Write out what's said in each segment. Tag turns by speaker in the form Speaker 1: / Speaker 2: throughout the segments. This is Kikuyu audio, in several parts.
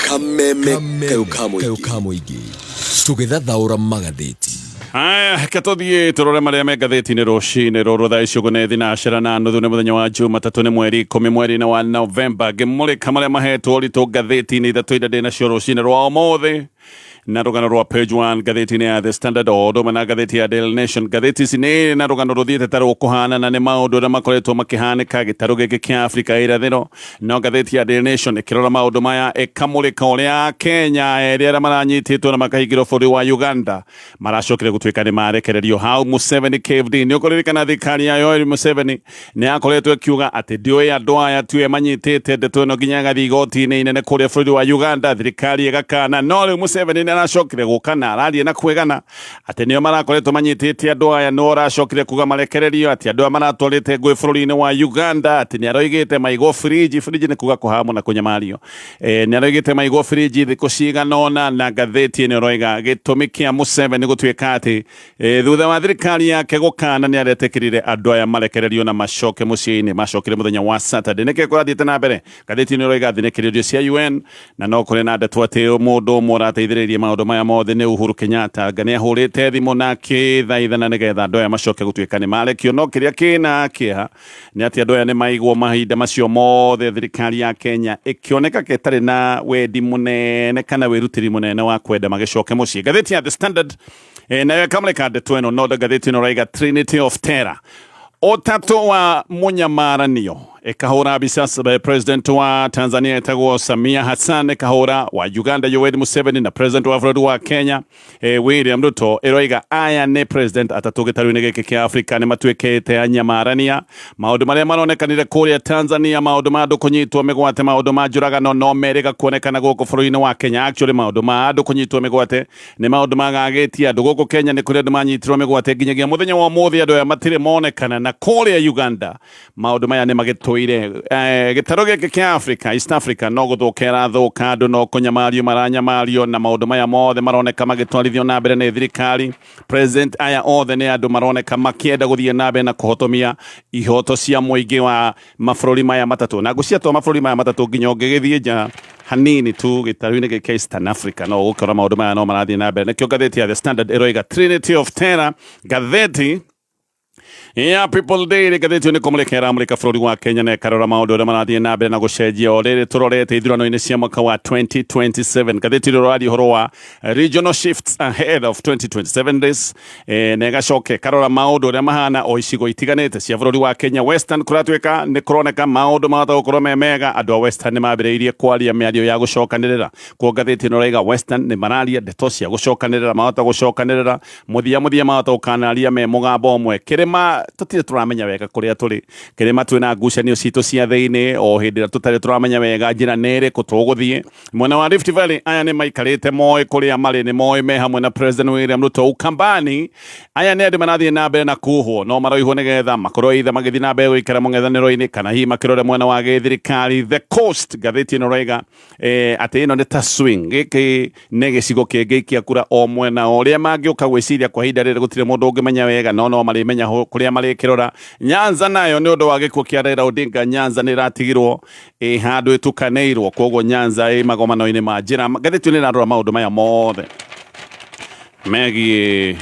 Speaker 1: Kameme kayũ ka mũingĩ tũgĩthathaũra magathĩti.
Speaker 2: Haya, reke tũthiĩ tũrore marĩa me ngathĩti-inĩ rũcinĩ rũrũ thaa ici ũguo nĩ thinacera na nuthu, nĩ mũthenya wa Jumatatũ, nĩ mweri 10 mweri-inĩ wa Novemba. Ngĩmũrĩka marĩa mahetwo ũritũ ngathĩti-inĩ ithatũ iria ndĩ nacio rũcinĩ rwa ũmũthĩ, na rũgano rwa page 1 ngathĩti-inĩ ya The Standard o ũndũ ũmwe na ngathĩti ya Daily Nation. Ngathĩti ici nĩ na rũgano rũthiĩte ta rũkũhanana nĩ maũndũ ũrĩa makoretwo makĩhanĩka gĩtarũ gĩkĩ kĩa Afrika ya irathĩro. No ngathĩti ya Daily Nation ĩkĩrora maũndũ maya ĩkamũrĩka ũrĩa Kenya erĩ arĩa maranyitĩtwo na makahingĩrwo bũrũri wa Uganda maracokire gũtuĩka nĩ marekererio. How Museveni caved in. Nĩ ũkũririkana thirikari ya Yoweri Museveni nĩ yakoretwo ĩkiuga atĩ ndĩũĩ andũ aya tiwe manyitĩte, ndeto ĩno nginya ĩgathiĩ igoti-inĩ inene kũrĩa bũrũri wa Uganda, thirikari ĩgakana. No rĩu Museveni nĩ aracokire gũka na araria na kwĩgana atĩ nĩo marakoretwo manyitĩte andũ aya, no aracokire kuga marekererio, atĩ andũ aya maratwarĩte ngũĩ bũrũri-inĩ wa Uganda, atĩ nĩ aroigĩte maigwo fridge. Fridge nĩ kuga kũhamwo na kũnyamario. Nĩ aroigĩte maigwo fridge thikũ cigana ũna, na ngathĩti ĩno ĩroiga gĩtũmi kĩa Museveni gũtuĩka atĩ thutha wa thirikari yake gũkana nĩ aretĩkĩrire andũ aya marekererio na macoke mũciĩ-inĩ. Macokire mũthenya wa Saturday. Nĩkĩ kũrathiĩte na mbere? Ngathĩti ĩno ĩroiga thinĩkĩrĩrio cia UN, na no kũrĩ na ndeto atĩ mũndũ ũmwe ũrateithĩrĩirie maũndũ maya mothe nĩ Uhuru Kenyatta. Anga nĩ ahũrĩte thimũ na akĩthaithana nĩgetha andũ aya macoke gũtuĩka nĩ marekio. No kĩrĩa kĩna kĩeha nĩ atĩ andũ aya nĩ maigwo mahinda macio mothe thirikari ya Kenya ĩkĩoneka ĩtarĩ na wendi mũnene kana wĩrutĩri mũnene wa kwenda magĩcoke mũciĩ. Ngathĩti ya The Standard nayo ĩkamũrĩka ndeto ĩno, no ngathĩti ĩno ĩraiga Trinity of Terror, ũtatũ wa mũnyamaranio. Ĩkahũra mbica president wa Tanzania etagwo Samia Hassan, ĩkahũra wa Uganda Yoweri Museveni na president wa bũrũri wa Kenya William Ruto. Ĩroiga aya nĩ president atatũ gĩtarũ-inĩ gĩkĩ kĩa Afrika nĩ matuĩkĩte anyamarania. Maũndũ marĩa maronekanire kũrĩa Tanzania, maũndũ ma andũ kũnyitwo mĩgwate, maũndũ ma njũragano, no merĩga kuonekana gũkũ bũrũri-inĩ wa Kenya. Actually, maũndũ ma andũ kũnyitwo mĩgwate nĩ maũndũ magagĩtie andũ gũkũ Kenya. Nĩ kũrĩ andũ manyitirwo mĩgwate, nginyagia mũthenya wa ũmũthĩ andũ aya matirĩ monekana. Na kũrĩa Uganda maũndũ maya nĩ magĩtũire. Gĩtarũ gĩkĩ kĩa Africa, East Africa, no gũthũka ĩrathũka, andũ no kũnyamario maranyamario, na maũndũ maya mothe maroneka magĩtwarithio na mbere nĩ thirikari. President aya othe nĩ andũ maroneka makĩenda gũthiĩ na mbere na kũhotomia ihoto cia mũingĩ wa mabũrũri maya matatũ, na ngũciatwa mabũrũri maya matatũ nginya ũngĩgĩthiĩ nja hanini tu gĩtarũ-inĩ gĩkĩ kĩa Eastern Africa no ũgũkora maũndũ maya no marathiĩ na mbere. Nĩkĩo ngathĩti ya The Standard ĩroiga Trinity of Terror. Ngathĩti ya People Daily, ngathĩti ĩyo nĩ kũmũrĩka ĩramũrĩka bũrũri wa Kenya na ĩkarora maũndũ ũrĩa marathiĩ na mbere na gũcenjia o rĩrĩ tũrorete ithurano-inĩ cia mwaka wa 2027. Ngathĩti ĩno ĩraria ũhoro wa regional shifts ahead of 2027 race, na ĩgacoka ĩkarora maũndũ ũrĩa mahana o icigo itiganĩte cia bũrũri wa Kenya. Western kũratuĩka nĩ kũroneka maũndũ mahota gũkorwo me mega. Andũ a Western nĩ mambĩrĩirie kwaria mĩario ya gũcokanĩrĩra. Kuo ngathĩti ĩno ĩraiga Western nĩ mararia ndeto cia gũcokanĩrĩra, mahota gũcokanĩrĩra mũthia mũthia mahota gũkanaria me mũgambo ũmwe. Kĩrĩma tũtirĩ tũramenya wega kũrĩa tũrĩ. Kĩrĩma twĩna ngucanio citũ cia thĩinĩ, o hĩndĩ ĩrĩa tũtarĩ tũramenya wega njĩra nĩ ĩrĩkũ tũgũthiĩ. Mwena wa Rift Valley aya nĩ maikarĩte moĩ kũrĩa marĩ, nĩ moĩ me hamwe na President William Ruto. Ukambani aya nĩ andũ marathiĩ na mbere na kuhwo, no maroihwo nĩgetha makorwo either magĩthiĩ na mbere gũikara mũng'ethanĩro-inĩ kana hihi makĩrore mwena wa gĩthirikari. The Coast, ngathĩti ĩno ĩroiga atĩ ĩno nĩ ta swing, gĩkĩ nĩ gĩcigo kĩngĩikia kura o mwena ũrĩa mangĩũka gwĩciria. Kwa ihinda rĩrĩ gũtirĩ mũndũ ũngĩmenya wega, no no marĩmenya kũrĩa marĩkĩrora. Nyanza nayo, nĩ ũndũ wa gĩkuũ kĩa Raila Odinga, Nyanza nĩ ĩratigirwo ĩ handũ ĩtukanĩirwo, koguo Nyanza ĩ magomano-inĩ ma njĩra. Ngathĩti ĩno ĩrarora maũndũ maya mothe megiĩ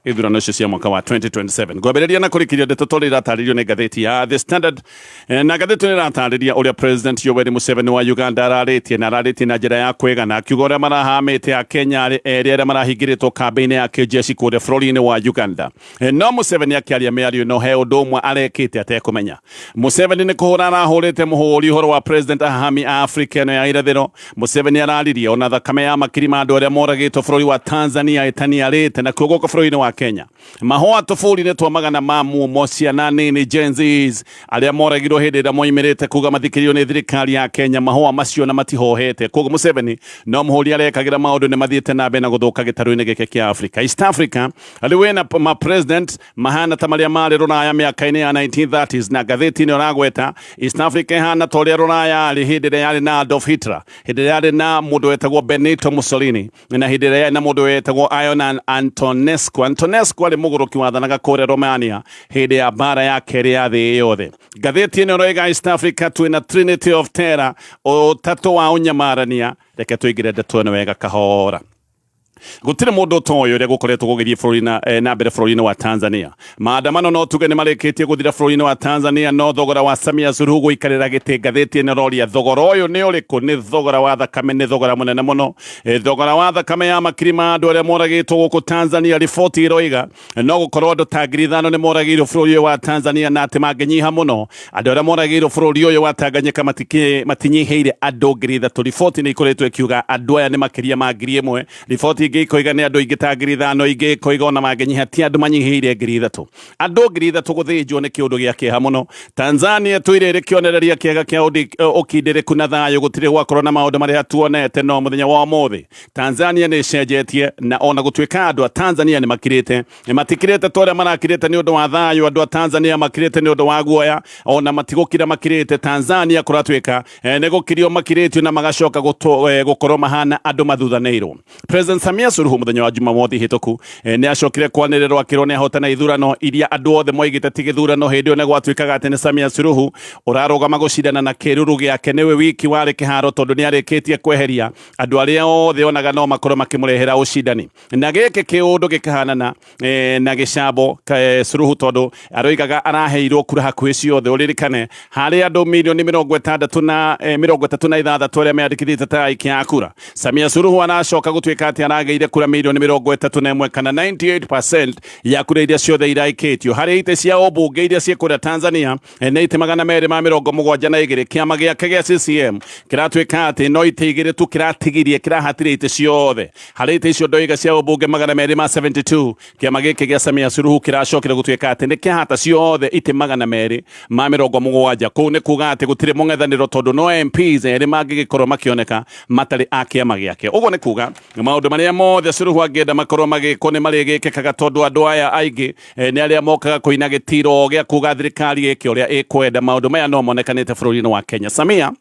Speaker 2: ithurano icio cia mwaka wa 2027. Ngwambĩrĩria na kũrĩkĩria ndeto tondũ iratarĩrio nĩ ngathĩti ya The Standard. Na ngathĩti ĩno ĩratarĩria ũrĩa President Yoweri Museveni wa Uganda ararĩtie, na ararĩtie na njĩra ya kwĩgana, akiuga ũrĩa marahamĩte Akenya erĩ arĩa marahingĩrĩtwo kambĩ-inĩ ya kĩjeshi kũrĩa bũrũri-inĩ wa Uganda. No Museveni akĩaria mĩario ĩno he ũndũ ũmwe arekĩte atekũmenya. Museveni nĩ kũhũra arahũrĩte mũhũri ũhoro wa President ahami a Afrika ĩno ya irathĩro. Museveni araririe ona thakame ya makiri ma andũ arĩa moragĩtwo bũrũri wa Tanzania ĩtaniarĩte. Nakuo gũkũ bũrũri-inĩ wa Kenya mahũa tũbũri-inĩ twa magana ma mumo ciana nini Gen Zs arĩa moragirwo hĩndĩ ĩrĩa moimĩrĩte kuga mathikĩrĩrio nĩ thirikari ya Kenya, mahũa macio na matihohete. Koguo Museveni no mũhũri arekagĩra, maũndũ nĩ mathiĩte na mbere na gũthũka gĩtarũ-inĩ gĩkĩ kĩa Africa, East Africa. Rĩu wĩna ma president mahana ta marĩa marĩ rũraya mĩaka-inĩ ya 1930s, na ngathĩti ĩno ĩragweta East Africa ĩhana ta ũrĩa rũraya yarĩ hĩndĩ ĩrĩa yarĩ na Adolf Hitler, hĩndĩ ĩrĩa yarĩ na mũndũ wetagwo Benito Mussolini, na hĩndĩ ĩrĩa yarĩ na mũndũ wetagwo Ion Antonescu. Antonescu arĩ mũgũrũki wathanaga kũrĩa Romania hĩndĩ ya mbara ya kerĩ ya thĩ yothe. Ngathĩti ĩno ĩroiga East Africa twĩna Trinity of Terror, ũtatũ wa ũnyamarania. Reke tũingĩre ndeto ĩno wega kahora. Gũtirĩ mũndũ ũtoĩ ũrĩa gũkoretwo gũgĩthiĩ bũrũri na, na mbere bũrũri-inĩ wa Tanzania. Maandamano no tuge nĩ marĩkĩtie gũthira bũrũri-inĩ wa Tanzania, no thogora wa Samia Suluhu gũikarĩra gĩtĩ, ngathĩti ĩno ĩroria thogora ũyũ nĩ ũrĩkũ? Nĩ thogora wa thakame, nĩ thogora mũnene mũno. Thogora wa thakame ya makiri ma andũ arĩa moragĩtwo gũkũ Tanzania. Riboti ĩroiga no gũkorwo andũ ta 5,000 nĩ moragĩirwo bũrũri ũyũ wa Tanzania, na atĩ mangĩnyiha mũno andũ arĩa moragĩirwo bũrũri ũyũ wa Tanganyika matinyihĩire andũ 3,000. Riboti nĩ ikoretwo ikiuga andũ aya nĩ makĩria ma 1,000. Riboti ingĩ ikoiga nĩ andũ aingĩ ta 5,000, ingĩ ikoiga ona mangĩnyiha ti andũ manyihĩire 3,000. Andũ 3,000 gũthĩnjwo nĩ kĩũndũ gĩa kĩeha mũno. Tanzania ĩtũire ĩrĩ kĩonereria kĩega kĩa ũkindĩrĩku na thayũ, gũtirĩ gwakorwo na maũndũ marĩa tuonete, no mũthenya wa ũmũthĩ Tanzania nĩ ĩcenjetie, na ona gũtuĩka andũ a Tanzania nĩ makirĩte, nĩ matikirĩte ta ũrĩa marakirĩte nĩ ũndũ wa thayũ. Andũ a Tanzania makirĩte nĩ ũndũ wa guoya, ona matigũkira makirĩte. Tanzania kũratuĩka nĩ gũkirio makirĩtio na magacoka gũkorwo mahana andũ mathuthanĩirwo. President Samia Suluhu mũthenya wa Jumamothi hĩtũku nĩ acokire kwanĩrĩrwo akĩrwo nĩ ahotana ithurano iria andũ othe moigĩte ti gĩthurano. Hĩndĩ ĩyo nĩ gwatuĩkaga atĩ nĩ Samia Suluhu ũrarũgama gũcindana na kĩruru gĩake, nĩwe wiki warĩ kĩharo tondũ nĩ arĩkĩtie kweheria andũ arĩa othe onaga no makorwo makĩmũrehera ũcindani, na gĩkĩ kĩũndũ gĩkahanana na gĩcambo Suluhu, tondũ aroigaga araheirwo kura hakuhĩ ciothe. Ũririkane harĩ andũ milioni 66 na 36 arĩa meyandĩkithĩtie ta aikia a kura, Samia Suluhu aracoka gũtuĩka atĩ aragĩire kura milioni 31 kana 98% ya kura iria ciothe iraikĩtio. Harĩ itĩ cia ũmbunge iria ciĩ kũrĩa Tanzania nĩ itĩ 272, kĩama gĩake gĩa CCM kĩratuĩka atĩ no itĩ igĩrĩ tu kĩratigirie, kĩrahatire itĩ ciothe. Harĩ itĩ icio ndoiga cia ũmbunge 272, kĩama gĩkĩ gĩa Samia Suluhu kĩracokire gũtuĩka atĩ nĩ kĩahata ciothe itĩ 270. Kũu nĩ kuga atĩ gũtirĩ mũng'ethanĩro, tondũ no MPs erĩ mangĩgĩkorwo makĩoneka matarĩ a kĩama gĩake. Ũguo nĩ kuga maũndũ marĩa mothe Suluhu angĩenda makorwo magĩkwo nĩ marĩgĩkĩkaga, tondũ andũ aya aingĩ nĩ arĩa mokaga kũina gĩtiro gĩa kuga thirikari ĩke ũrĩa ĩkwenda. Maũndũ maya no monekanĩte bũrũri-inĩ wa Kenya. Samia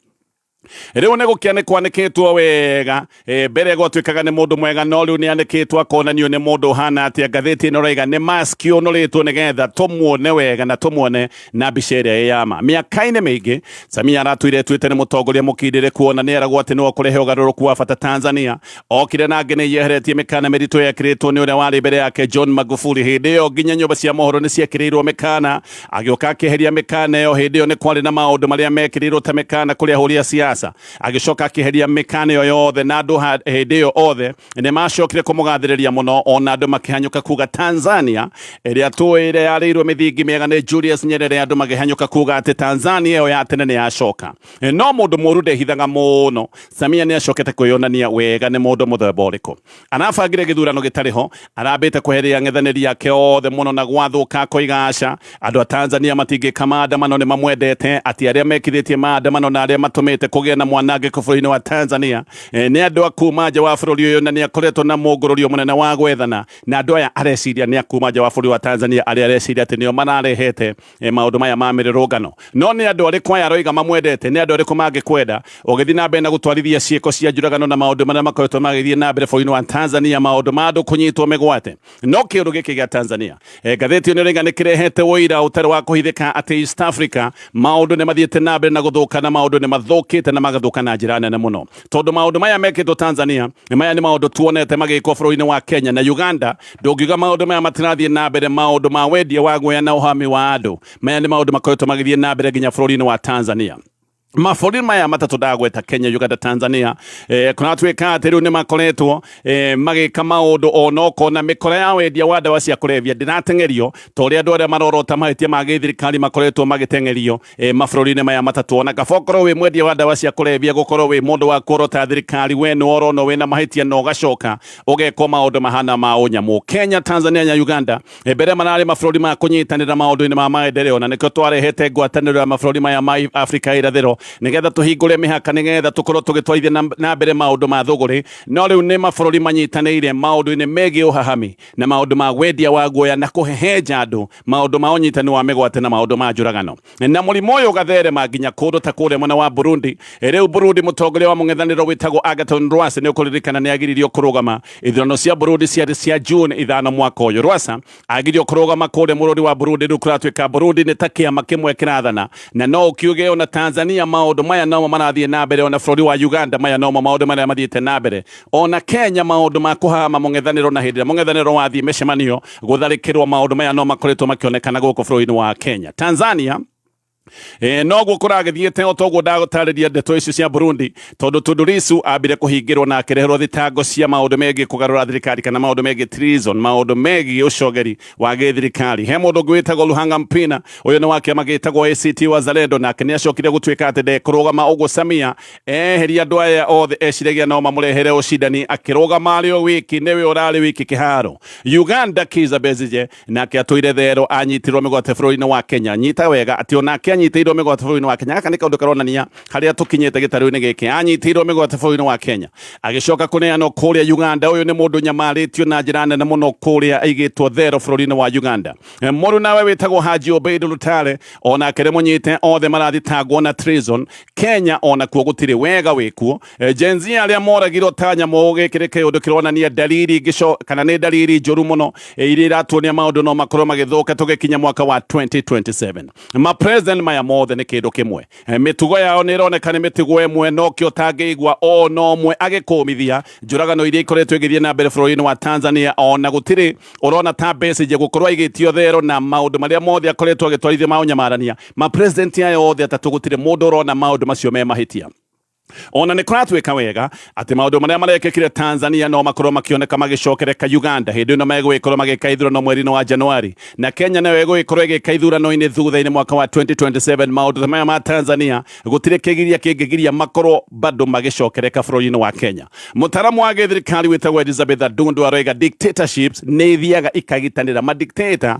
Speaker 2: rĩu nĩ gũkĩa nĩ kwanĩkĩtwo wega. Mbere gwatuĩkaga nĩ mũndũ mwega, no rĩu nĩ anĩkĩtwo akonanio nĩ mũndũ ũhana atĩa. Ngathĩti ĩno ĩroiga nĩ mask ũnũrĩtwo nĩgetha tũmuone wega na tũmuone na mbica ĩrĩa ĩ ya ma. Mĩaka-inĩ mĩingĩ Samia aratũire ĩtuĩte nĩ mũtongoria mũkindĩrĩku, ona nĩ eragwo atĩ nĩwe ũkũrehe ũgarũrũku wa bata Tanzania. Okire na ngĩ nĩ yeheretie mĩkana mĩritũ yekĩrĩtwo nĩ ũrĩa warĩ mbere yake John Magufuli. Hĩndĩ ĩyo nginya nyũmba cia mohoro nĩ ciekĩrĩirwo mĩkana, agĩũka akĩeheria mĩkana ĩyo. Hĩndĩ ĩyo nĩ kwarĩ na maũndũ marĩa mekĩrĩirwo ta mĩkana kũrĩ ahũri a siasa, agĩcoka akĩeheria mĩkana ĩyo yothe, na andũ hĩndĩ ĩyo othe nĩ macokire kũmũgathĩrĩria mũno, ona andũ makĩhanyũka kuga Tanzania ĩrĩa tũĩ yarĩirwo mĩthingi mĩega nĩ Julius Nyerere, andũ makĩhanyũka kuga atĩ Tanzania ĩyo ya tene nĩ yacoka. No mũndũ mũru ndehithaga mũno. Samia nĩ acokete kwĩyonania wega nĩ mũndũ mũthemba ũrĩkũ. Arabangire gĩthurano gĩtarĩ ho, arambĩte kweheria ang'ethanĩri ake othe mũno, na gwathũka akoiga aca, andũ a Tanzania matingĩka maandamano, nĩ mamwendete. Atĩ arĩa mekithĩtie maandamano na arĩa matũmĩte kũgĩe na mwanangĩko bũrũri-inĩ wa Tanzania nĩ andũ a kuma nja wa bũrũri ũyũ, na nĩ akoretwo na mũngũrũrio mũnene wa gwethana na andũ aya areciria nĩ a kuma nja wa bũrũri wa Tanzania, arĩa areciria atĩ nĩo mararehete maũndũ maya ma mĩrũrũngano. No nĩ andũ arĩkũ aya aroiga mamwendete? Nĩ andũ arĩkũ mangĩkwenda ũgĩthiĩ na mbere na gũtwarithia ciĩko cia njũragano na maũndũ marĩa makoretwo magĩthiĩ na mbere bũrũri-inĩ wa Tanzania, maũndũ ma andũ kũnyitwo mĩgwate? No kĩũndũ gĩkĩ gĩa Tanzania, ngathĩti ĩno ĩroiga nĩ kĩrehete ũira ũtarĩ wa kũhithĩka atĩ East Africa maũndũ nĩ mathiĩte na mbere na gũthũka, na maũndũ nĩ mathũkĩte na magathũka na njĩra nene mũno, tondũ maũndũ maya mekĩtwo Tanzania maya nĩ maũndũ tuonete magĩkwo bũrũri-inĩ wa Kenya na Uganda. Ndũngiuga maũndũ maya matirathiĩ na mbere, maũndũ ma wendia wa guoya na ũhami wa andũ, maya nĩ maũndũ makoretwo magĩthiĩ na mbere nginya bũrũri-inĩ wa Tanzania. Mabũrũri maya matatũ ndagweta, Kenya, Uganda, Tanzania, kũratuĩka atĩ rĩu nĩ makoretwo magĩka maũndũ ona ũkona mĩkora ya wendia wa ndawa cia kũrebia ndĩrateng'erio ta ũrĩa andũ arĩa marorota mahĩtia ma gĩthirikari makoretwo magĩteng'erio mabũrũri-inĩ maya matatũ. Ona kaba ũkorwo wĩ mwendia wa ndawa cia kũrebia, gũkorwo wĩ mũndũ wa kuorota thirikari, we nĩ woronwo wĩna mahĩtia na ũgacoka ũgekwo maũndũ mahana ma ũnyamũ. Kenya, Tanzania na Uganda mbere mararĩ mabũrũri ma kũnyitanĩra maũndũ-inĩ ma maendeleo, na nĩkĩo twarehete ngwatanĩro ya mabũrũri maya ma Afrika ya irathĩro. Nĩgetha tũhingũre mĩhaka, nĩgetha tũkorwo tũgĩtwarithia na mbere maũndũ ma thũgũrĩ. No rĩu nĩ mabũrũri manyitanĩire maũndũ-inĩ megiĩ ũhahami na maũndũ ma wendia wa guoya na kũhehenja andũ, maũndũ ma ũnyitani wa mĩgwate na maũndũ ma njũragano. Na mũrimũ ũyũ ũgatherema nginya kũndũ ta kũrĩa mwena wa Burundi. Rĩu Burundi, mũtongoria wa mũng'ethanĩro wĩtagwo Agathon Rwasa, nĩ ũkũririkana nĩ agiririo kũrũgama ithurano cia Burundi ciarĩ cia June 5 mwaka ũyũ. Rwasa agirio kũrũgama kũrĩa mũrũri wa Burundi. Rĩu kũratuĩka Burundi nĩ ta kĩama kĩmwe kĩrathana, na no ũkiuge ona Tanzania maũndũ maya nomo marathiĩ na mbere, ona bũrũri wa Uganda maya nomo maũndũ marĩa mathiĩte na mbere, ona Kenya maũndũ ma kũhama mũng'ethanĩro na hĩndĩ ĩrĩa mũng'ethanĩro wathiĩ mĩcemanio gũtharĩkĩrwo, maũndũ maya no makoretwo makĩonekana gũkũ bũrũri-inĩ wa Kenya. Tanzania noguo kũragĩthiĩte o toguo ndagũtarĩria ndeto icio cia Burundi, tondũ Tundu Lissu ambire kũhingĩrwo na akĩreherwo thitango cia maũndũ megiĩ kũgarũra thirikari kana maũndũ megiĩ treason, maũndũ megiĩ ũcogeri wa gĩthirikari. He mũndũ ũngĩ wĩtagwo Luhanga Mpina, ũyũ nĩ wa kĩama gĩtagwo ACT Wazalendo, nake nĩ acokire gũtuĩka atĩ ndekũrũgama. Ũguo Samia eheria andũ aya othe eciragia no mamũrehere ũcindani, akĩrũgama arĩ o wiki, nĩwe ũrarĩ wiki kĩharo. Uganda, Kizza Besigye nake atũire thero, anyitirwo mĩgwate bũrũri-inĩ wa Kenya. Nyita wega atĩ onake anyitĩirwo mĩgwate bũrũri-inĩ wa Kenya. Gaka nĩ kaũndũ karonania harĩa tũkinyĩte gĩtarũ-inĩ gĩkĩ. Anyitĩirwo mĩgwate bũrũri-inĩ wa Kenya, agĩcoka kũneanwo kũrĩa Uganda. Ũyũ nĩ mũndũ nyamarĩtio na njĩra nene mũno kũrĩa aigĩtwo thero bũrũri-inĩ wa Uganda. Mũrũ nawe wĩtagwo Haji Obeid Lutale onake nĩ mũnyite, othe marathitangwo na treason. Kenya onakuo gũtirĩ wega wĩkuo. Gen Z arĩa moragirwo ta nyamũ, gĩkĩ nĩ kĩũndũ kĩronania dalili ngĩco kana nĩ dalili njũru mũno iria iratuonia maũndũ no makorwo magĩthũka tũgĩkinya mwaka wa 2027. Ma president maya mothe nĩ kĩndũ kĩmwe. Mĩtugo yao nĩ ĩroneka nĩ mĩtugo ĩmwe, nokĩo ũtangĩigua ona ũmwe agĩkũmithia njũragano iria ikoretwo igĩthiĩ na mbere bũrũri-inĩ wa Tanzania. Ona gũtirĩ ũrona ta Besigye gũkorwo aigĩtio thero na maũndũ marĩa mothe akoretwo agĩtwarithia ma ũnyamarania. Ma president aya othe atatũ, gũtirĩ mũndũ ũrona maũndũ macio me mahĩtia. Ona nĩ kũratuĩka wega atĩ maũndũ marĩa marekĩkire Tanzania no makorwo makĩoneka magĩcokereka Uganda hĩndĩ ĩno megũgĩkorwo magĩka ithurano mweri-inĩ wa Januari, na Kenya nayo ĩgũgĩkorwo ĩgĩka ithurano-inĩ thutha-inĩ mwaka wa 2027. Maũndũ ta maya ma Tanzania gũtirĩ kĩgiria kĩngĩgiria makorwo bado magĩcokereka bũrũri-inĩ wa Kenya. Mũtaramu wa gĩthirikari wĩtagwo Elizabeth Adundu aroiga dictatorships nĩ ithiaga ikagitanĩra. Madictator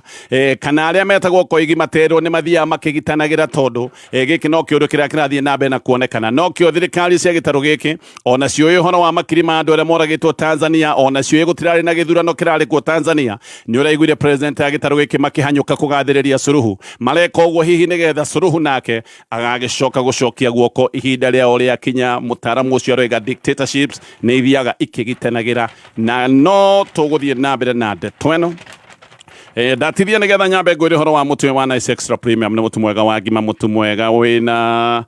Speaker 2: kana arĩa metagwo koigi materwo nĩ mathiaga makĩgitanagĩra, tondũ gĩkĩ no kĩũndũ kĩrĩa kĩrathiĩ na mbere na kuonekana. No kĩo thirikari cia gĩtarũ gĩkĩ ona ciũĩ ũhoro wa makiri ma andũ arĩa moragĩtwo Tanzania, ona ciũĩ gũtirarĩ na gĩthurano kĩrarĩ kuo Tanzania. Nĩ ũraiguire president ya gĩtarũ gĩkĩ makĩhanyũka kũgathĩrĩria Suluhu. Mareka ũguo hihi nĩgetha Suluhu nake agagĩcoka gũcokia guoko ihinda rĩao rĩakinya. Mũtaaramu ũcio aroiga dictatorships nĩ ithiaga ikĩgitanagĩra, na no tũgũthiĩ na mbere na ndeto ĩno. Ndatithia nigetha nyambe ngwire horo wa mũtu wa Nice Extra Premium. Nĩ mũtu mwega wa ngima, mũtu mwega wĩna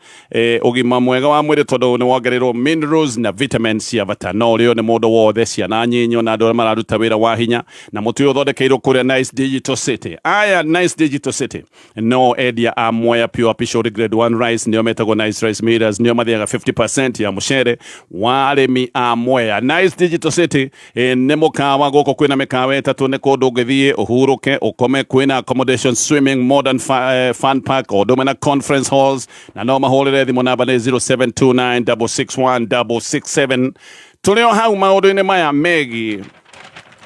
Speaker 2: ũgima mwega wa mwĩrĩ, tondũ nĩ wongereirwo minerals na vitamins cia bata. No ũrĩo nĩ mũndũ wothe, ciana nyinyi na andũ arĩa mararuta wĩra wa hinya. Na mũtu ũyũ ũthondekeirwo kũrĩa Nice Digital City. Aya Nice Digital City no endia a Mwea Pure Pishori Grade 1 Rice, nĩo metagwo Nice Rice Millers, nĩo mathiaga 50% ya mũcere wa arĩmi a Mwea. Nice Digital City nĩ mũkawa gũkũ, kwĩna mĩkawa ĩtatũ, nĩ kũndũ ũngĩthiĩ ũhurũke, ũkome, kwĩna accommodation, swimming, modern fun park, o ũndũ ũmwe na conference halls. Na no mahũrĩre thimũ, namba nĩ 0729661667. Tũrĩ o hau maũndũ-inĩ maya megiĩ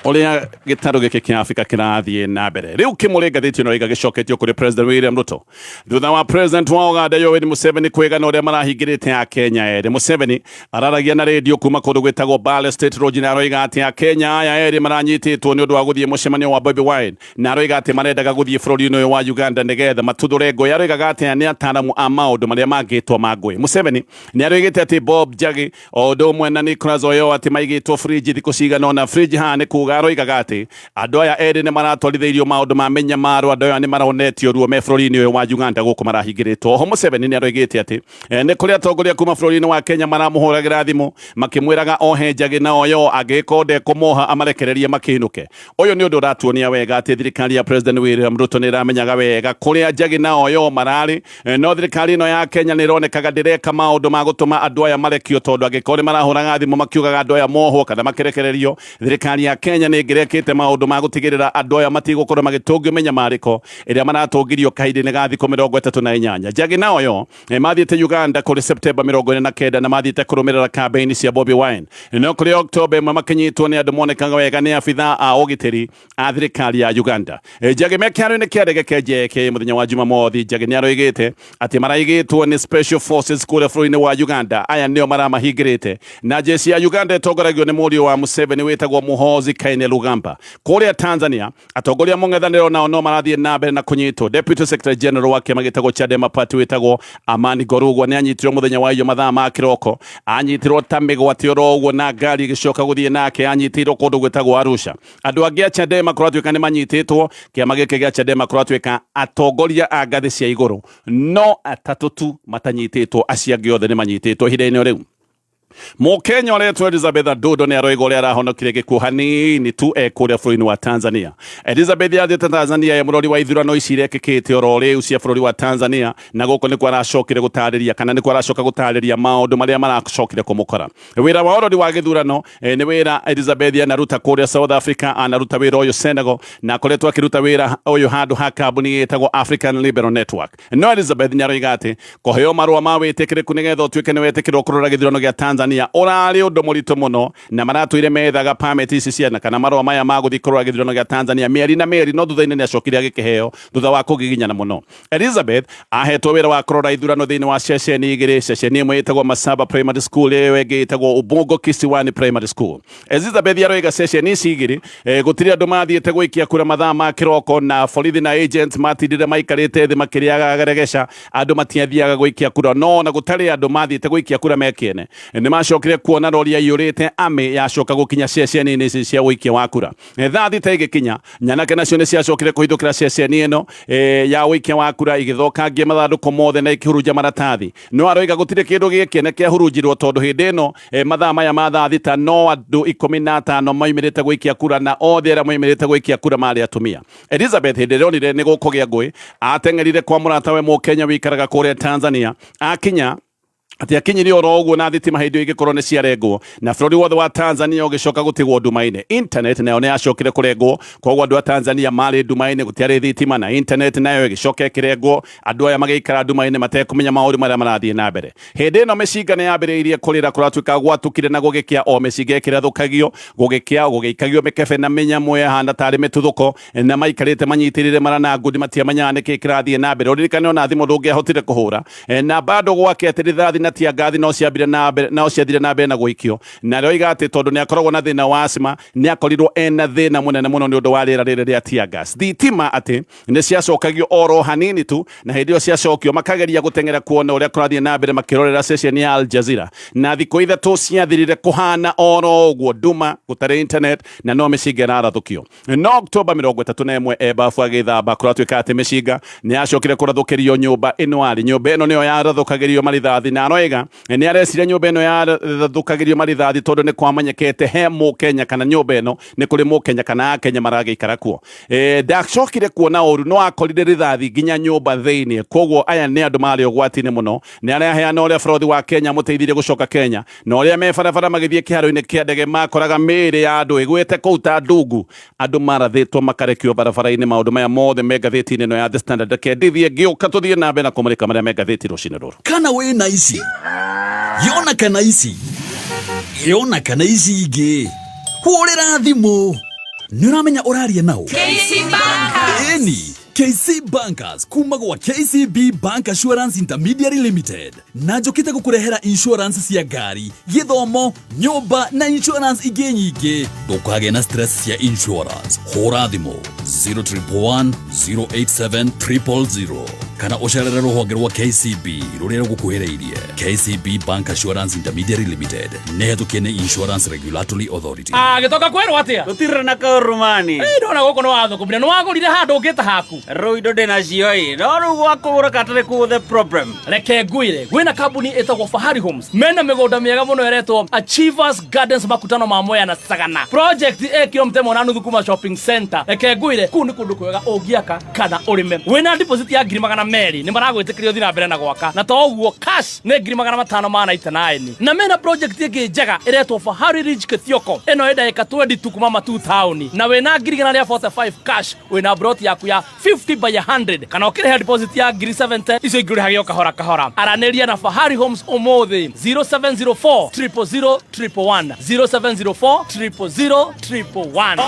Speaker 2: ũrĩa gĩtarũ gĩkĩ kĩa Afrika kĩrathiĩ na mbere. Rĩu kĩmũrĩ ngathĩti ĩno ĩga gĩcoketio kũrĩ President William Ruto thutha wa President wa Uganda Yoweri Museveni kwĩgana ũrĩa marahingĩrĩte a Kenya erĩ. Museveni araragia na rĩndio kuma kũndũ gwĩtagwo Bale State Lodge, na aroiga atĩ a Kenya aya erĩ maranyitĩtwo nĩ ũndũ wa gũthiĩ mũcemanio wa Bobi Wine, na aroiga atĩ marendaga gũthiĩ bũrũri-inĩ ũyũ wa Uganda nĩgetha matuthũre ngũĩ. Aroigaga atĩ aya nĩ ataaramu a maũndũ marĩa mangĩtwo ma ngũĩ. Museveni nĩ aroigĩte atĩ Bob Njagi o ũndũ ũmwe na Nicholas Oyo atĩ maigĩtwo fridge thikũ cigana ũna. Fridge haha nĩ kuga aroigaga atĩ andũ aya erĩ nĩ maratwarithĩirio maũndũ ma mĩnyamaro, andũ aya nĩ maronetio ruo me bũrũri-inĩ ũyũ wa Uganda gũkũ marahingĩrĩtwo. Oho Museveni nĩ aroigĩte atĩ nĩ kũrĩ atongoria kuma bũrũri-inĩ wa Kenya maramũhũragĩra thimũ makĩmwĩraga ohe Njagi na Oyo, angĩgĩkorwo ndekũmoha amarekererie makĩinũke. Ũyũ nĩ ũndũ ũratuonia wega atĩ thirikari ya President William Ruto nĩ ĩramenyaga wega kũrĩa Njagi na Oyo mararĩ. No thirikari ĩno ya Kenya nĩ ĩronekaga ndĩreka maũndũ ma gũtũma andũ aya marekio, tondũ angĩkorwo nĩ marahũraga thimũ makiugaga andũ aya mohwo kana makĩrekererio, thirikari ya Kenya Kenya nĩ ĩngĩrekĩte maũndũ ma gũtigĩrĩra andũ aya matigũkorwo magĩtũngio mĩnyamarĩko ĩrĩa maratũngirio kahinda-inĩ ga thikũ 38. Njagi nao yo mathiĩte Uganda kũrĩ Septemba 49 na mathiĩte kũrũmĩrĩra kambeini cia Bobi Wine. No kũrĩ Oktoba 1 makĩnyitwo nĩ andũ monekaga wega nĩ abithaa a ũgitĩri a thirikari ya Uganda. Njagi me kĩharo-inĩ kĩa ndege kĩa JKIA mũthenya wa Jumamothi, Njagi nĩ aroigĩte atĩ maraigĩtwo nĩ Special Forces kũrĩa bũrũri-inĩ wa Uganda. Aya nĩo maramahingĩrĩte na jeshi ya Uganda ĩtongoragio nĩ mũriũ wa Museveni wĩtagwo Muhoozi Kainerugaba. Kũrĩa Tanzania, atongoria mũng'ethanĩro nao no marathiĩ na mbere na kũnyitwo. Deputy Secretary General wa kĩama gĩtagwo Chadema Party wĩtagwo Amani Gorugwa nĩ anyitirwo mũthenya wa iyo mathaa ma kĩroko. Anyitirwo ta mĩgwate oro ũguo na ngari ĩgĩcoka gũthiĩ nake. Anyitĩirwo kũndũ gwĩtagwo Arusha. Andũ angĩ a Chadema kũratuĩka nĩ manyitĩtwo. Kĩama gĩkĩ gĩa Chadema kũratuĩka atongoria a ngathĩ cia igũrũ no atatũ tu matanyitĩtwo, acio angĩ othe nĩ manyitĩtwo ihinda-inĩ rĩu. Mũkenya ũretwo Elizabeth Adundo nĩ aroiga ũrĩa arahonokire gĩkuũ hanini tu e kũrĩa bũrũri-inĩ wa Tanzania. Elizabeth athiĩte Tanzania e mũrori wa ithurano ici irekĩkĩte oro rĩu cia bũrũri wa Tanzania, na gũkũ nĩkuo aracokire gũtarĩria kana nĩkuo aracoka gũtarĩria maũndũ marĩa maracokire kũmũkora. Wĩra wa ũrori wa gĩthurano nĩ wĩra Elizabeth anaruta kũrĩa South Africa, anaruta wĩra ũyũ Senegal, na akoretwo akĩruta wĩra ũyũ handũ ha kambuni ĩtagwo African Liberal Network. No Elizabeth nĩ aroiga atĩ kũheo marũa ma wĩtĩkĩrĩku nĩgetha ũtuĩke nĩ wetĩkĩrwo kũrora gĩthurano gĩa Tanzania ũrarĩ ũndũ mũritũ mũno, na maratũire methaga permit ici ciana kana marũa maya ma gũthiĩ kũrora gĩthurano gĩa Tanzania mĩeri na mĩeri, no thutha-inĩ nĩ acokire agĩkĩheo thutha wa kũgiginyana mũno. Elizabeth ahetwo wĩra wa kũrora ithurano thĩinĩ wa ceceni igĩrĩ, ceceni ĩmwe ĩtagwo Masaba Primary School, ĩyo ĩngĩ ĩtagwo Ubungo Kisiwani Primary School. Elizabeth aroiga ceceni ici igĩrĩ gũtirĩ andũ mathiĩte gũikia kura mathaa ma kĩroko, na borithi na agents matindire maikarĩte thĩ makĩrĩaga geregeca, andũ matiathiaga gũikia kura, no ona gũtarĩ andũ mathiĩte gũikia kura mekĩene nĩ macokire kuona rori yaiyũrĩte army yacoka gũkinya ceceni-inĩ ici cia ũikia wa kura. Thaa 6 igĩkinya, nyanake nacio nĩ ciacokire kũhithũkĩra ceceni ĩno ya ũikia wa kura igĩthũkangia mathandũkũ mothe na ikĩhurunja maratathi. No aroiga gũtirĩ kĩndũ gĩkĩene kĩahurunjirwo tondũ hĩndĩ ĩno mathaa maya ma thaa 6 no andũ 15 moimĩrĩte gũikia kura, na othe arĩa moimĩrĩte gũikia kura marĩ atumia. Elizabeth hĩndĩ ĩrĩa onire nĩ gũkũgĩa ngũĩ, ateng'erire kwa mũratawe Mũkenya wĩikaraga kũrĩa Tanzania. Akinya atĩ akinyirie oro ũguo na thitima hĩndĩ ĩyo igĩkorwo nĩ ciarengwo, na bũrũri wothe wa Tanzania ũgĩcoka gũtigwo nduma-inĩ. Internet nayo nĩ yacokire kũrengwo, koguo andũ a Tanzania marĩ nduma-inĩ, gũtiarĩ thitima, na internet nayo ĩgĩcoka ĩkĩrengwo. Andũ aya magĩikara nduma-inĩ matekũmenya maũndũ marĩa marathiĩ na mbere. Hĩndĩ ĩno mĩcinga nĩ yambĩrĩirie kũrĩra, kũratuĩka gwatukire na gũgĩkĩa, o mĩcinga ĩkĩrathũkagio, gũgĩkĩa gũgĩikagio mĩkebe na mĩnyamũ yahana tarĩ mĩtuthũko, na maikarĩte manyitĩrĩire mara na ngundi matiamenyaga nĩkĩ kĩrathiĩ na mbere. Ũririkane ona thimũ ndũngĩahotire kũhũra, na bado gwake atĩ rithathi na tiangathi no ciambire na mbere, no ciathire na mbere na gũikio. Na aroiga atĩ tondũ nĩ akoragwo na thĩna wa asthma, nĩ akorirwo ena thĩna mũnene mũno nĩ ũndũ wa rĩera rĩrĩ rĩa tear gas. Thitima atĩ nĩ ciacokagio oro hanini tu, na hĩndĩ ĩyo ciacokio makageria gũteng'era kuona ũrĩa kũrathiĩ na mbere makĩrorera ceceni ya Al Jazeera. Na thikũ 3 ciathirire kũhana oro ũguo, nduma, gũtarĩ internet, na no mĩcinga ĩrarathũkio. No Oktoba 31 e bafu agĩthamba, kũratuĩka atĩ mĩcinga nĩ yacokire kũrathũkĩrio nyũmba ĩno arĩ. Nyũmba ĩno nĩyo yarathũkagĩrio marithathi, na aroiga nĩ areciria nyũmba ĩno yarathũkagĩrio marithathi tondũ nĩ kwamenyekete he Mũkenya kana nyũmba ĩno nĩ kũrĩ Mũkenya kana Akenya maragĩikara kuo. Ndacokire kuona ũru, no akorire rithathi nginya nyũmba thĩinĩ. Koguo aya nĩ andũ marĩ ũgwati-inĩ mũno. Nĩ araheana ũrĩa bũrũri wa Kenya amũteithirie gũcoka Kenya, na ũrĩa me barabara magĩthiĩ kĩharo-inĩ kĩa ndege makoraga mĩĩrĩ ya andũ ĩgwĩte kũu ta ndungu, andũ marathĩtwo makarekio barabara-inĩ. Maũndũ maya mothe me ngathĩti-inĩ ĩno ya The Standard. Reke ndithiĩ ngĩũka tũthiĩ na mbere na kũmũrĩka marĩa me ngathĩti rũcinĩ rũrũ.
Speaker 1: Kana wĩna ici yona kana ici yona kana ici ingĩ, hũrĩra thimũ nĩ ũramenya ũraria nao.
Speaker 3: KC Bankers.
Speaker 1: Ĩni KC Bankers kuma gwa KCB Bank Assurance Intermediary Limited, na njũkĩte gũkũrehera insurance cia ngari, gĩthomo, nyũmba na insurance ingĩ nyingĩ. Ndũkagĩe na stress cia insurance, hũra thimũ 0111 087 000 kana ũcerere rũhonge rwa KCB rũrĩa rũgũkuhĩrĩirie. KCB Bank Assurance Intermediary Limited nĩ hetũkie nĩ Insurance Regulatory Authority.
Speaker 4: Gĩtoka kwĩrwo atĩa?
Speaker 5: Gũtirĩ na kaũrumani.
Speaker 4: Ndona gũkũ nĩ wathũkũmire, nĩ wagũrire handũ ũngĩta haku.
Speaker 5: Rĩu indo ndĩnacio ĩ, no rĩu gwa kũgũra katarĩ kuo the problem.
Speaker 4: Reke ngwĩre, gwĩna kambuni ĩtagwo Fahari Homes, mena mĩgũnda mĩega mũno ĩretwo Achievers Gardens, makutano ma Mwea na Sagana. Project ĩ kilomita ĩmwe na nuthu kuma shopping center. Reke ngwĩre, kũu nĩ kũndũ kwega ũngĩaka kana ũrĩme. Wĩna deposit ya ngiri magana meri nĩ maragwĩtĩkĩria ũthiĩ na mbere na gwaka na to ũguo cash nĩ 599,000. Na mena project ĩngĩ njega ĩretwo Fahari Ridge Kithioko, ĩno ĩ ndagĩka 20 tu kuma Matuu town, na wĩna 145,000 cash wĩna plot yaku ya 50 by 100, kana ũkĩrĩha deposit ya 70,000, icio ingĩ ũrĩhage o kahora kahora. Aranĩria na Fahari Homes ũmũthĩ 0704 000 111, 0704 000 111.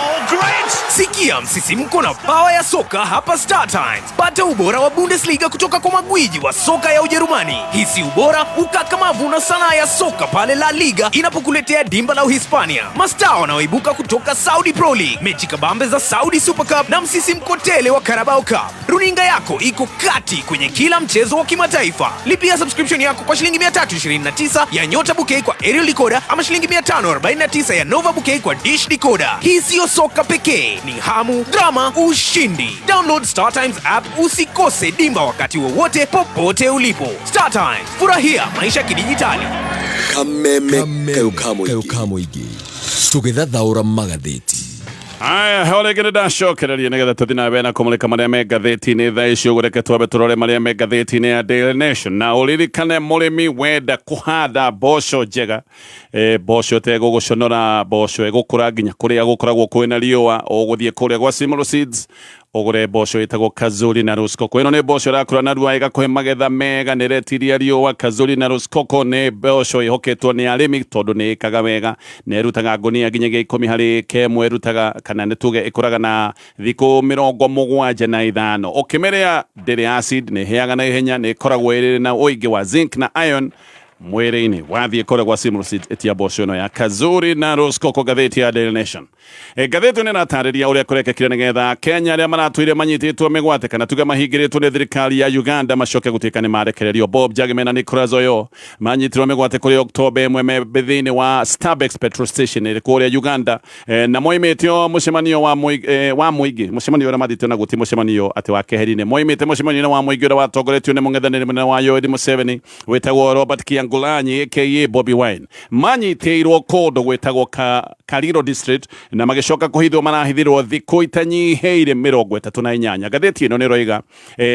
Speaker 6: Sikia msisimko na pawa ya soka hapa Star Times. Pata ubora wa Bundesliga kutoka kwa magwiji wa soka ya Ujerumani. Hisi ubora, ukakamavu na sanaa ya soka pale La Liga inapokuletea dimba la Uhispania. Mastaa wanaoibuka kutoka Saudi Pro League, mechi kabambe za Saudi Super Cup na msisimko tele wa Carabao Cup. Runinga yako iko kati kwenye kila mchezo wa kimataifa. Lipia subscription yako kwa shilingi 329 ya Nyota Bouquet kwa aerial decoder ama shilingi 549 ya Nova Bouquet kwa dish decoder. Hii siyo soka pekee, ni hamu, drama, ushindi. Download Star Times app usikose dimba wakati wowote popote ulipo. Star Times, furahia maisha kidijitali.
Speaker 7: Kameme kayo ka mũingĩ tũgĩthathaũra magathĩti.
Speaker 2: Aya, ho rĩngĩ nĩ ndacokereria nĩgetha tũthiĩ na mbere na kũmũrĩka marĩa me ngathĩti-inĩ thaa ici ũguo. Reke twambe tũrore marĩa me ngathĩti-inĩ ya Daily Nation. Na ũririkane, mũrĩmi wenda kũhanda mboco njega, mboco ĩtegũgũconora, mboco ĩgũkũra nginya kũrĩa gũkoragwo kwĩna riũa, ũgũthiĩ kũrĩa gwa Simlo Seeds ũgũre mboco ĩtagwo Kazuri na Rosecoco. Ĩno nĩ mboco ĩrakũra narua, ĩgakũhe magetha mega, nĩ ĩretiria riũa. Kazuri na Rosecoco nĩ mboco ĩhoketwo nĩ arĩmi tondũ nĩ ĩkaga wega, nĩ ĩrutaga ngũnia nginyagia 10 harĩ kemwe ĩrutaga, kana nĩ tuge ĩkũraga na thikũ 75. Ũkĩmĩrĩa ndĩrĩ acid, nĩ ĩhĩaga na ihenya, nĩ ĩkoragwo ĩrĩ na ũingĩ wa zinc na iron mwĩrĩ-inĩ. Wathiĩ kũrĩa gwa Simlo Seeds, ĩtia mboco ĩno ya Kazuri na Rosecoco. Ngathĩti ya Daily Nation, ngathĩti ĩno ĩratarĩria ũrĩa kũrekekire nĩgetha Kenya arĩa maratũire manyitĩtwo mĩgwate, kana tuge mahingĩrĩtwo nĩ thirikari ya Uganda, macoke gũtuĩka nĩ marekererio. Bob Njagi na Nicholas Oyo manyitirwo mĩgwate kũrĩ Oktoba 1 me thĩinĩ wa Starbucks petrol station ĩrĩ kũrĩa Uganda, na moimĩte mũcemanio wa mũingĩ, mũcemanio ũrĩa mathĩte naguo ti mũcemanio atĩ wa keheri-inĩ, moimĩte mũcemanio-inĩ wa mũingĩ ũrĩa watongoretio nĩ mũng'ethanĩri mũnene wa Yoweri Museveni wĩtagwo Robert Kyagulanyi aka Bobi Wine. Manyitĩirwo kũndũ gwĩtagwo Kaliro district na magĩcoka kũhithwo marahithirwo thikũ itanyihĩire 38. Ngathĩti ĩno nĩ ĩroiga,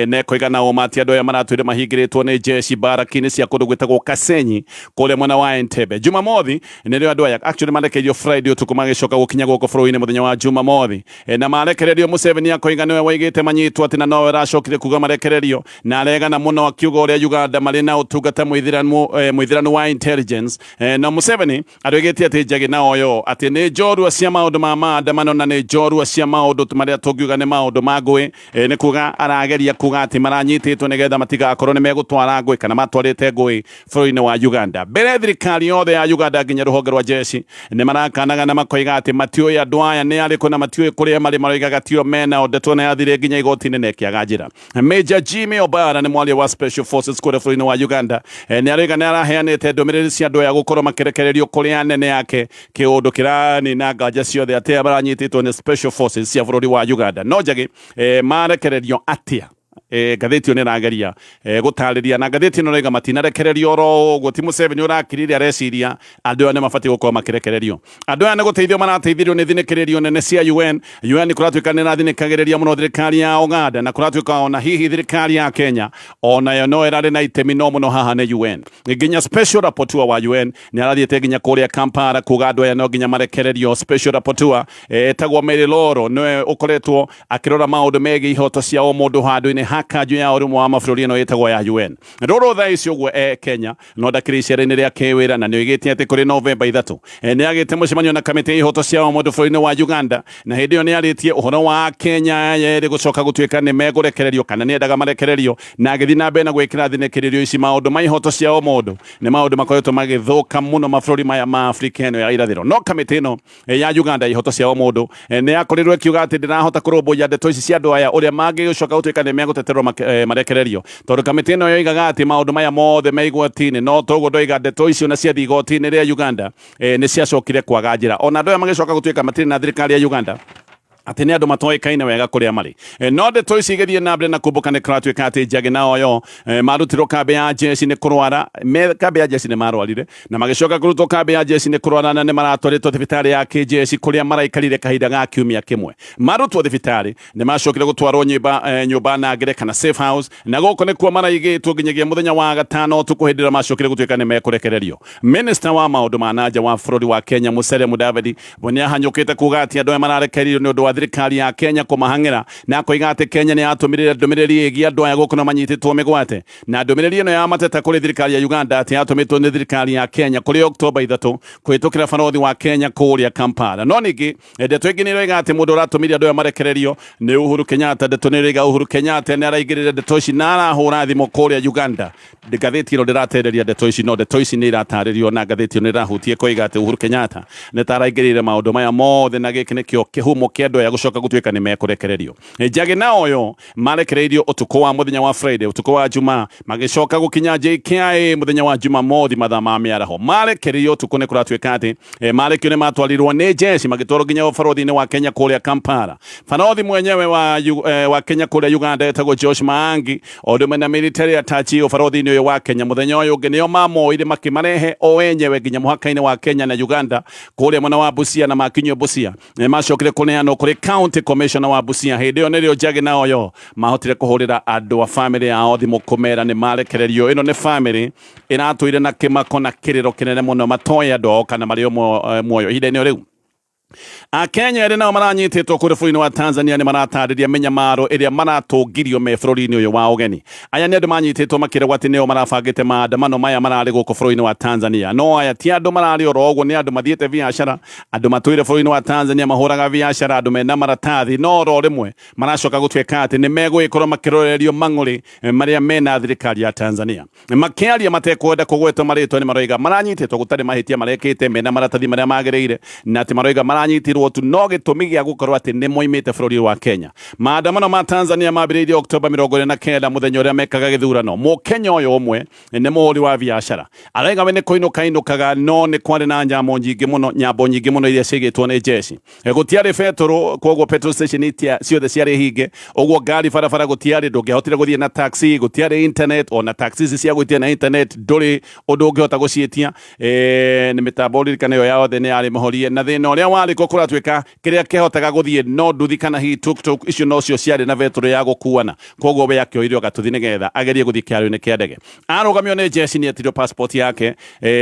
Speaker 2: na ĩkoiga na ũma atĩ andũ aya maratũire mahingĩrĩtwo nĩ jeshi baraki-inĩ cia kũndũ gwĩtagwo Kasenyi kũrĩa mwena wa Entebbe. Jumamothi nĩrĩo andũ aya actually marekereirio, Friday ũtukũ magĩcoka gũkinya gũkũ bũrũri-inĩ mũthenya wa Jumamothi, na marekererio Museveni akoiga nĩwe waigĩte manyitwo atĩ na nowe aracokire kuga marekererio, na aregana mũno akiuga ũrĩa Uganda marĩ na ũtungata mũithĩranu wa intelligence, na Museveni aroigĩte atĩ Njagi na Oyo atĩ nĩ njorua cia maũndũ ma maandamano na nĩ njorua cia maũndũ marĩa tũngiuga nĩ maũndũ ma ngũĩ, nĩ kuga arageria kuga atĩ maranyitĩtwo nĩgetha matigakorwo nĩ megũtwara ngũĩ kana matwarĩte ngũĩ bũrũri-inĩ wa Uganda. Mbere thirikari yothe ya Uganda nginya rũhonge rwa jeshi nĩ marakanaga na makoiga atĩ matiũĩ andũ aya nĩ arĩkũ na matiũĩ kũrĩa marĩ, maroigaga tio mena ndeto na yathire nginya igoti-inĩ na ĩkĩaga njĩra. Major Jimmy Obara nĩ mwaria wa Special Forces kũrĩa bũrũri-inĩ wa Uganda, nĩ aroiga nĩ araheanĩte ndũmĩrĩri cia andũ aya gũkorwo makĩrekererio kũrĩ anene yake, kĩũndũ kĩranina nganja ciothe atĩ aya maranyitĩtwo nĩ Special Forces cia bũrũri wa Uganda. No Njagi, marekererio atĩa? Ngathĩti ĩyo nĩ ĩrageria gũtarĩria, na ngathĩti ĩno ĩroiga matinarekererio oro ũguo, ti Museveni ũrakirire areciria andũ aya nĩ mabatiĩ gũkorwo makĩrekererio. Andũ aya nĩ gũteithio marateithirio nĩ thinĩkĩrĩrio nene cia UN. UN kũratuĩka nĩ ĩrathinĩkagĩrĩria mũno thirikari ya Uganda, na kũratuĩka ona hihi thirikari ya Kenya onayo no ĩrarĩ na itemi, no mũno haha nĩ UN. Nginya special rapporteur wa UN nĩ arathiĩte nginya kũrĩa Kampala kuga andũ aya no nginya marekererio. Special rapporteur, etagwo Mary Loro, nĩwe ũkoretwo akĩrora maũndũ megiĩ ihoto cia o mũndũ handũ-inĩ ha kanjũ ya ũrũmwe wa mabũrũri ĩno ĩtagwo ya UN. Rũrũ thaa ici ũguo e Kenya, no ndakĩrĩ icera-inĩ rĩa kĩwĩra, na nĩ oigĩte atĩ kũrĩ Novemba 3 nĩ agĩte mũcemanio na kamĩtĩ ya ihoto cia o mũndũ bũrũri-inĩ wa Uganda, na hĩndĩ ĩyo nĩ arĩtie ũhoro wa Kenya yerĩ gũcoka gũtuĩka nĩ megũrekererio kana nĩ endaga marekererio, na agĩthiĩ na mbere na gwĩkĩra thinĩkĩrĩrio ici maũndũ ma ihoto cia o mũndũ nĩ maũndũ makoretwo magĩthũka mũno mabũrũri maya ma Afrika ĩno ya irathĩro. No kamĩtĩ ĩno ya Uganda ya ihoto cia o mũndũ nĩ yakorirwo ĩkiuga atĩ ndĩrahota kũrũmbũiya ndeto ici cia andũ aya ũrĩa mangĩgĩcoka gũtuĩka nĩ megũteterwo marekererio, tondũ kamĩtĩ ĩno yoigaga atĩ maũndũ maya mothe me igoti-inĩ. No toguo ndoiga, ndeto icio na ciathiĩ igoti-inĩ rĩa Uganda, nĩ ciacokire kwaga njĩra, ona andũ aya magĩcoka gũtuĩka matirĩ na thirikari ya Uganda. Atĩ nĩ andũ matoĩkaine wega kũrĩa marĩ. No ndeto ici igĩthiĩ na mbere na kumbũka, nĩ kũratuĩka atĩ Njagi na Oyo marutirwo kambĩ ya jeshi nĩ kũrwara. Me kambĩ ya jeshi nĩ marwarire na magĩcoka kũrutwo kambĩ ya jeshi nĩ kũrwara, na nĩ maratwarĩtwo thibitarĩ ya kĩjeshi kũrĩa maraikarire kahinda ga kiumia kĩmwe. Marutwo thibitarĩ nĩ macokire gũtwarwo nyũmba nangĩre kana safe house, na gũkũ nĩkuo maraigĩtwo nginyagia mũthenya wa gatano ũtukũ, hĩndĩ ĩrĩa macokire gũtuĩka nĩ mekũrekererio. Minister wa maũndũ ma nanja wa bũrũri wa Kenya, Musalia Mudavadi, we nĩ ahanyũkĩte kuga atĩ andũ aya mararekereirio nĩ ũndũ wa thirikari ya Kenya kũmahang'ĩra, na akoiga atĩ Kenya nĩ yatũmĩrire ndũmĩrĩri ĩgiĩ andũ aya gũkũ na manyitĩtwo mĩgwate. Na ndũmĩrĩri ĩno ya mateta kũrĩ thirikari ya Uganda atĩ yatũmĩtwo nĩ thirikari ya Kenya kũrĩ Oktoba 3 kũhĩtũkĩra barothi wa Kenya kũrĩa Kampala. No ningĩ ndeto ĩngĩ nĩ ĩroiga atĩ mũndũ ũratũmire andũ aya marekererio nĩ Uhuru Kenyatta. Ndeto nĩ ĩroiga Uhuru Kenyatta nĩ araingĩrĩra ndeto ici na arahũra thimũ kũrĩa Uganda. Ngathĩti ĩno ndĩratereria ndeto ici, no ndeto ici nĩ iratarĩrio na ngathĩti ĩno nĩ ĩrahutia ĩkoiga atĩ Uhuru Kenyatta nĩ ta araingĩrĩire maũndũ maya mothe, na gĩkĩ nĩkĩo kĩhumo kĩa andũ aya gũcoka gũtuĩka nĩ mekũrekererio. Njagi na Oyo marekereirio ũtukũ wa mũthenya wa Friday, ũtukũ wa Jumaa, magĩcoka gũkinya JKIA mũthenya wa Jumamothi mathaa ma mĩaraho. Marekereirio ũtukũ, nĩ kũratuĩka atĩ marekio nĩ matwarirwo nĩ jeshi magĩtwarwo nginya ũbarothi-inĩ wa Kenya kũrĩa Kampala. Barothi mwenyewe wa Kenya kũrĩa Uganda etagwo Josh Maangi, o ũndũ mena military attaché ũbarothi-inĩ ũyũ wa Kenya, mũthenya ũyũ ũngĩ nĩo mamoire makĩmarehe o enyewe nginya mũhaka-inĩ wa Kenya na Uganda kũrĩa mwena wa Busia, na makinyio Busia nĩ macokire kũneanwo kũrĩ county commissioner wa Busia. Hĩndĩ ĩyo nĩrĩo Njagi na Oyo mahotire kũhũrĩra andũ a famĩlĩ yao thimũ kũmera nĩ marekererio. Ĩno nĩ famĩlĩ ĩratũire na kĩmako na kĩrĩro kĩnene mũno, matoĩ andũ ao kana marĩ o muoyo ihinda-inĩ rĩu. Akenya erĩ nao maranyitĩtwo kũrĩa bũrũri-inĩ wa Tanzania nĩ maratarĩria mĩnyamaro ĩrĩa maratũngirio me bũrũri-inĩ ũyũ wa ũgeni. Aya nĩ andũ manyitĩtwo makĩragwo atĩ nĩo marabangĩte maandamano maya mararĩ gũkũ bũrũri-inĩ wa Tanzania. No aya ti andũ mararĩ oro ũguo, nĩ andũ mathiĩte biacara, andũ matũire bũrũri-inĩ wa Tanzania mahũraga biacara, andũ mena maratathi, no oro rĩmwe maracoka gũtuĩka atĩ nĩ megũgĩkorwo makĩrorerio mang'ũrĩ marĩa mena thirikari ya Tanzania. Makĩaria matekwenda kũgwetwo marĩtwa, nĩ maroiga maranyitĩtwo gũtarĩ mahĩtia marekĩte, mena maratathi marĩa magĩrĩire, na atĩ maroiga maranyitirwo tu no gĩtũmi gĩa gũkorwo atĩ nĩ moimĩte bũrũri wa Kenya. Maandamano ma Tanzania mambĩrĩirie Oktoba 29, mũthenya ũrĩa mekaga gĩthurano. Mũkenya ũyũ ũmwe nĩ mũhũri wa biacara, araiga we nĩ kũinũka inũkaga, no nĩ kwarĩ na nyambo nyingĩ mũno, nyambo nyingĩ mũno iria ciigĩtwo nĩ jeshi. Gũtiarĩ betũrũ, koguo petrol station itia ciothe ciarĩ hinge, ũguo ngari barabara gũtiarĩ, ndũngĩahotire gũthiĩ na taxi, gũtiarĩ internet, ona taxi ici cia gwĩtia na internet ndũrĩ ũndũ ũngĩhota gũciĩtia. Nĩ mĩtambo ririkana ĩyo yothe nĩ yarĩ mũhorie, na thĩna ũrĩa warĩ kuo kũratuĩka kĩrĩa kĩhotaga gũthiĩ no nduthi kana hihi tuk-tuk, icio nocio ciarĩ na betũrũ ya gũkuana. Koguo we akĩoire gatuthi nĩgetha agerie gũthiĩ kĩharo-inĩ kĩa ndege. Arũgamio nĩ jeshi, nĩ etirio passport yake,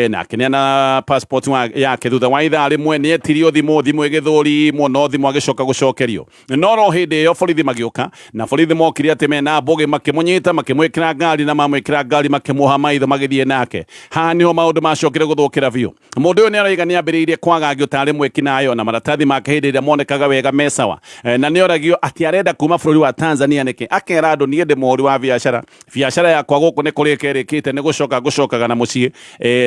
Speaker 2: na akĩneana passport yake. Thutha wa ithaa rĩmwe nĩ etirio thimũ, thimũ ĩgĩthũrimwo, no thimũ agĩcoka gũcokerio. No ro hĩndĩ ĩyo borithi magĩũka, na borithi mokire atĩ mena mbũgĩ, makĩmũnyita, makĩmwĩkĩra ngari, na mamwĩkĩra ngari makĩmuoha maitho magĩthiĩ nake. Haha niho maũndũ macokire gũthũkĩra biũ. Mũndũ ũyũ nĩ araiga nĩ ambĩrĩirie kwagagio tarĩ mwĩkinaĩ, na maratathi make hĩndĩ ĩrĩa monekaga wega me sawa. Na nĩ oragio atĩ arenda kuma bũrũri wa Tanzania nĩkĩ, akera andũ, niĩ ndĩ mũhũri wa biacara, biacara yakwa gũkũ nĩ kũrĩka ĩrĩkĩte, nĩ gũcoka ngũcokaga na mũciĩ.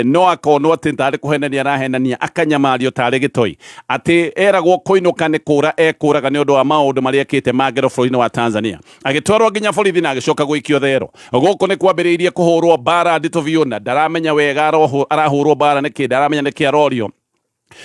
Speaker 2: No akonwo atĩ tarĩ kũhenania arahenania, akanyamario tarĩ gĩtoi, atĩ eragwo kũinũka nĩ kũra ekũraga nĩ ũndũ wa maũndũ marĩa ekĩte ma ngero bũrũri-inĩ wa Tanzania. Agĩtwarwo nginya borithi na agĩcoka gũikio thero. Gũkũ nĩ kwambĩrĩirie kũhũrwo mbara nditũ biũ, na ndaramenya wega arahũrwo mbara nĩkĩ, ndaramenya nĩkĩ arorio.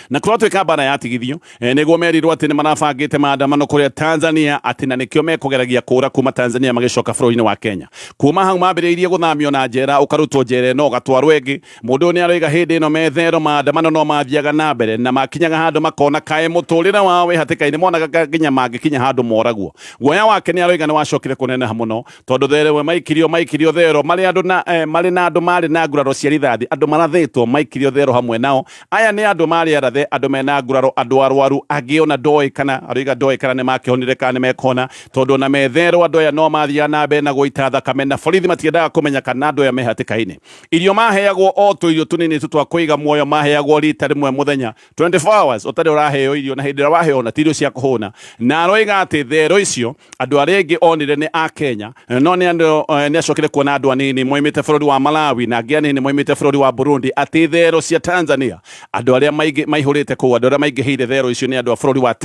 Speaker 2: Na kũratuĩka mbara yatigithio, nĩguo merirwo atĩ nĩ marabangĩte maandamano kũrĩa Tanzania, atĩ na nĩkĩo mekũgeragia kũra kuma Tanzania magĩcoka bũrũri-inĩ wa Kenya. Kuma hau mambĩrĩirie gũthamio na njera, ũkarutwo njera ĩno ũgatwarwo ĩngĩ. Mũndũ ũyũ nĩ aroiga hĩndĩ ĩno methero maandamano no mathiaga na mbere, na makinyaga handũ makona kaĩ mũtũrĩre wao wĩ hatĩka-inĩ, monaga nginya mangĩkinya handũ moragwo. Guoya wake nĩ aroiga nĩ wacokire kũneneha mũno, tondũ thero we maikirio thero marĩ andũ na marĩ na andũ marĩ na nguraro cia rithathi, andũ marathĩtwo maikirio thero hamwe nao. Aya nĩ andũ marĩ arathe, andũ mena nguraro, andũ arwaru, angĩ ona ndoĩ kana aroiga ndoĩ kana nĩ makĩhonire kana nĩ mekũhona, tondũ ona methero andũ aya no mathiaga na mbere na gũita thakame, na borithi matiendaga kũmenya kana andũ aya me hatĩka-inĩ. Irio maheagwo o tũirio tũnini tu twa kũiga muoyo, maheagwo rita rĩmwe mũthenya, 24 hours ũtarĩ ũraheo irio, na hĩndĩ ĩrĩa waheo na ti irio cia kũhũna. Na aroiga atĩ thero icio andũ arĩa aingĩ onire nĩ a Kenya, no nĩ andũ nĩ acokire kuona andũ anini moimĩte bũrũri wa Malawi na angĩ anini moimĩte bũrũri wa Burundi, atĩ thero cia Tanzania andũ arĩa maingĩ Maihũrĩte kũu, andũ arĩa maingĩhĩire thero icio nĩ andũ a bũrũri wa,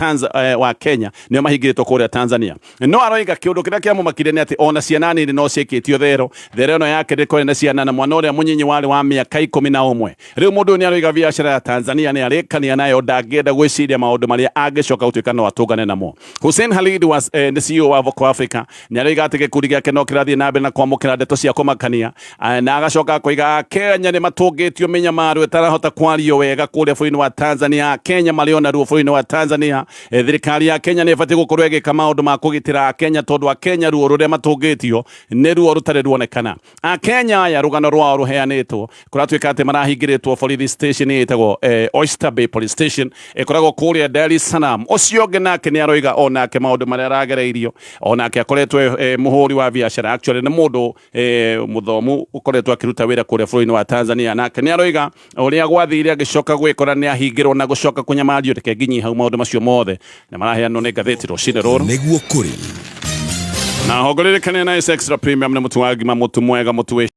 Speaker 2: wa Kenya, nĩo mahingĩrĩtwo kũrĩa Tanzania. No aroiga kĩũndũ kĩrĩa kĩamũmakire nĩ atĩ ona ciana nini no ciĩkĩtio thero. Thero ĩno yake ndĩkorĩ na ciana, na mwana ũrĩa mũnyinyi warĩ wa mĩaka 11. Rĩu mũndũ ũyũ nĩ aroiga biacara ya Tanzania nĩ arĩkania nayo, ndangĩenda gwĩciria maũndũ marĩa angĩcoka gũtuĩka no atũngane namo. Hussein Khalid was, nĩ CEO wa Voco Africa, nĩ aroiga atĩ gĩkundi gĩake no kĩrathiĩ na mbere na kwamũkĩra ndeto cia kũmakania, na agacoka akoiga Kenya nĩ matũngĩtio mĩnyamaro ĩtarahota kwario wega kũrĩa bũrũri-inĩ wa Tanzania. Kenya marĩ ona ruo bũrũri-inĩ wa Tanzania. Thirikari ya Kenya nĩ ĩbatiĩ gũkorwo ĩgĩka maũndũ ma kũgitĩra Akenya, tondũ Akenya ruo rũrĩa matũngĩtio nĩ ruo rũtarĩ ruonekana. Akenya aya rũgano rwao rũheanĩtwo kũratuĩka atĩ marahingĩrĩtwo borithi station ĩtagwo Oyster Bay Police Station, ĩkoragwo kũrĩa Dar es Salaam. Ũcio ũngĩ nake nĩ aroiga o nake maũndũ marĩa aragereirio, o nake akoretwo mũhũri wa biacara, actually nĩ mũndũ mũthomu ũkoretwo akĩruta wĩra kũrĩa bũrũri-inĩ wa Tanzania, nake nĩ aroiga ũrĩa gwathire agĩcoka gwĩkora nĩ ahingĩrwo na gũcoka kũnyamario. Reke nginyi hau, maũndũ macio mothe nĩ maraheanwo nĩ ngathĩti rũcinĩ rũrũ.
Speaker 7: Nĩguo kũrĩ
Speaker 2: Na hongoririkane na Extra Premium nĩ mũtu wa ngima, mũtu mwega, mũtu wĩ